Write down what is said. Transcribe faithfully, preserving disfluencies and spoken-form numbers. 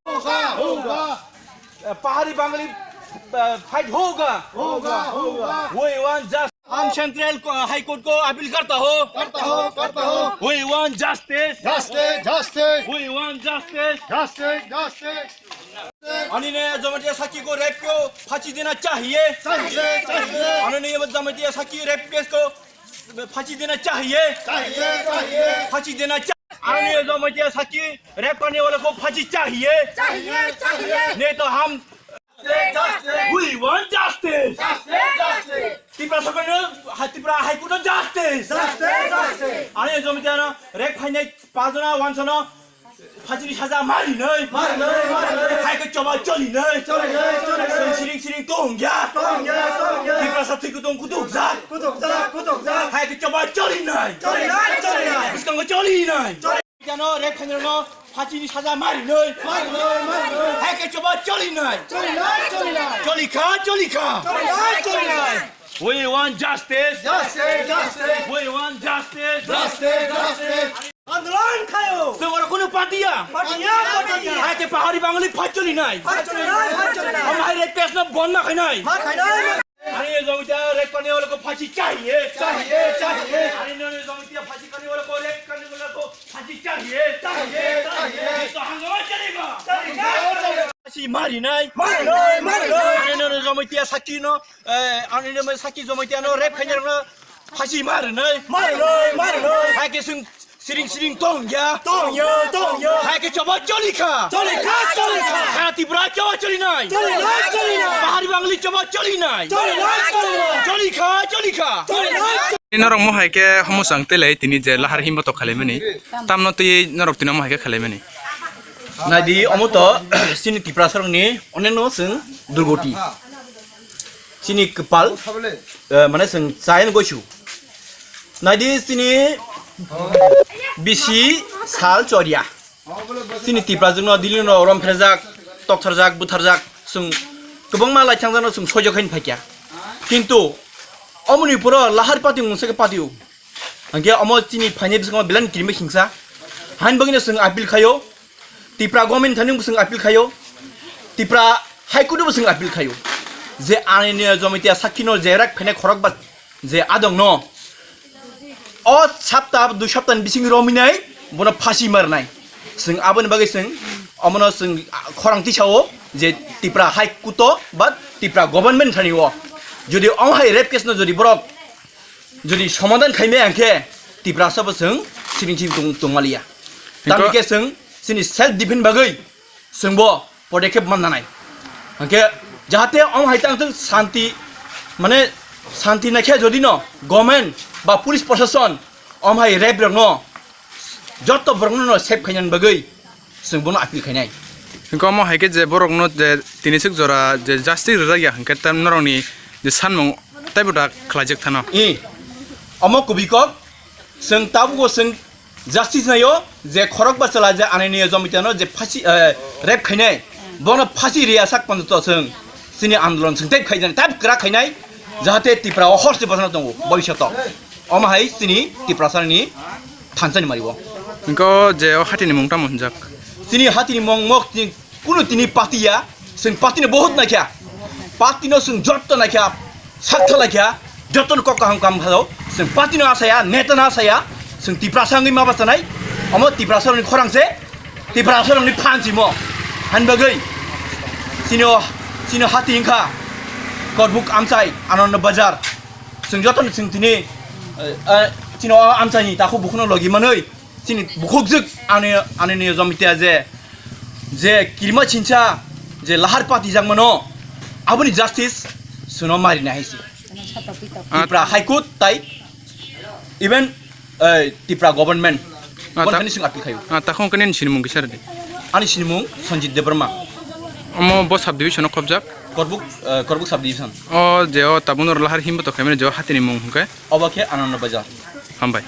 होगा, होगा। पहाड़ी बंगाली, अ, फाइट होगा। होगा, होगा। We want just हम सेंट्रल को, हाई कोर्ट को अपील करता हो। करता हो, करता हो। We want justice। Justice, justice. We want justice। Justice, justice. आनंदनीय जमातिया साकी को रेप को फांसी देना चाहिए। चाहिए, चाहिए। आनंदनीय जमातिया साकी रेप केस को फांसी देना चाहिए। चाहिए, चाहिए। फांसी देना चाहिए। आनंदनीय जमातिया साकी रेप करने वाले को फांसी चाहिए। चाहिए, चाहिए। नहीं तो हम justice, justice. We want justice। Justice, justice. Tripura सरकार ने, हा, त्रिपुरा हाई कोर्ट में जस्टिस। Justice, justice. आनंदनीय जमातिया ना रेप खाने पाँच जना, वन जना, फांसी साजा मारी नहीं। मारी नहीं, मारी नहीं। हाई के चबा चली नहीं। चली नहीं, चली नहीं। सिरिंग सिरिंग तो हो गया। तो हो गया, तो हो गया। त्रिपुरा साथी को तुम कुतुक जा। कुतुक जा, कुतुक जा। हाई के चबा चली नहीं। चली नहीं, चली नहीं। इसका चली नहीं। चली Jano rep khainai no phachini saja mari nai. Mari nai, mari nai. Hai khe choba choli nai. Choli nai, choli nai. Choli kha, choli kha. Choli nai, choli nai. We want justice. Justice, justice. We want justice. Justice, justice. Andolan khayo. Sengora kunu patiya. Patiya, patiya. Hai khe pahari Bangali phacholi nai. Phacholi nai, phacholi nai. Hum hai rep case no bon na khainai. Ma khainai. आनंदनीय जमातिया रेप करने वालों को फांसी चाहिए। चाहिए, चाहिए। आनंदनीय जमातिया फांसी करने वालों को, रेप करने वालों को फांसी चाहिए। चाहिए, चाहिए। ये तो हंगामा चलेगा। चलेगा, चलेगा। फांसी मारी नहीं। मारी नहीं, मारी नहीं। आनंदनीय जमातिया साकी no, ए, आनंदनीय साकी जमातिया no रेप खाने वालों फांसी मारी नहीं। मारी नहीं, मारी नहीं। Hai khe seng Siring siring tong ya. Tong ya, tong ya. Hai khe choba choli kha. Choli kha, choli kha. Ha Tripura choba choli nai. Choli nai, choli nai. Pahari Bangali choba choli nai. Choli nai, choli nai. Choli kha, choli kha. Choli nai. Norok mo hai khe homo chang telai tini je lahar himbo to khalaimani. Tamno twi norok tino mo hai khe khalaimani. Naidi omo to sini Tripura sorong ni oneno seng durgoti. Chini kwpal, eh, mane chwng chayan goisu. Naidi chini bisi sal choriya. Chini Tiprajwkno Delhi no romphejak, toktharjak, butharjak, chwng kwbangma laithangjakno chwng soijo khaini phaikya. Kintu omoni puro lahar party mungsa khe party o. Hwnkhe omo chini phainai bwskango belai ni kirima hingsa. Hain bagwino chwng appeal khaio. Tipra government thani bo chwng appeal khaio. Tipra High Court bo chwng appeal khaio. Je ani ni Jamatia sakhi no je rak phene khorok ba je adong no. O sapta dui sapta ni bising rominai bono phasi marnai. Chwng aboni bagwi chwng omono chwng khorang tisao je Tipra High Court o ba Tipra government thani o. Jodi omo hai rape case no jodi borok Jodi somadan khaimaya hwnkhe Tiprasa bo chwng siring siring tong, tongmaliya. Hwnkhe tamni khe chwng chini self defense bagwi chwngbo podekep mannanai. Hwnkhe jahate om hai tang tong santi, mane santi naikhe jodi no government ba police proshashon om hai rape rokno jotto borokno no save khainani bagwi Chwng bono appeal khainai. Hwnkhe omo hai khe je borokno je tini swk jora je justice rijak ya hwnkhe tam norokni je sanmung teibo da khlaijak thano. I, omo kubui kok, chwng tabukbo chwng justice naio je khorok bachwla je ani niyo Jamatia no je phasi, eh, rape khainai, bono phasi riya sak panjato chwng chini andolon chwng tei khaijani tab kwrak khainai, jahate Tripura o horse bosano tongo bobishoto. Omo hai chini Tiprasa ni thansa ni mari o. Hwnkhe o je o hati ni mung tamo hwnjak? Chini hati ni mung mok chini kunu tini party ya, chwng party no bahut naikha. Party no chwng jotto naikha, sak thalaikha, jotto no kok kaham kam phalo. Chwng party no asaya, neta no asaya, chwng Tiprasa wngwi ma bachanai. Omo Tiprasa rokni khorang se, Tiprasa rokni phan simo. Hani bagwi chini o, chini o hati wngkha Korbuk Amchai, Ananda Bazar. Chwng joto ni chwng tini, eh, eh, chini o amchaini takhuk bukhukno logi manwi, chini bukhukjwk ani, ani ni Jamatia je, je kirima chincha, je lahar pati jak mano, aboni justice chwngno mari nai hai se. Ah. Tipra High Court tai even, eh, Tipra government. Ah, bon ta-, kani chwng appeal khayo. Ah, takhuk kani ni sinimung kisa rwdi. Ani sinimung Sanjit Debbarma. Omo bo sub division o khobjak? Korbuk, eh, Korbuk sub division. O je o tabuk norok lahar himbo to khaimani je o hati ni mung hwnkhe? Obo khe Ananda Bazar. Hambai.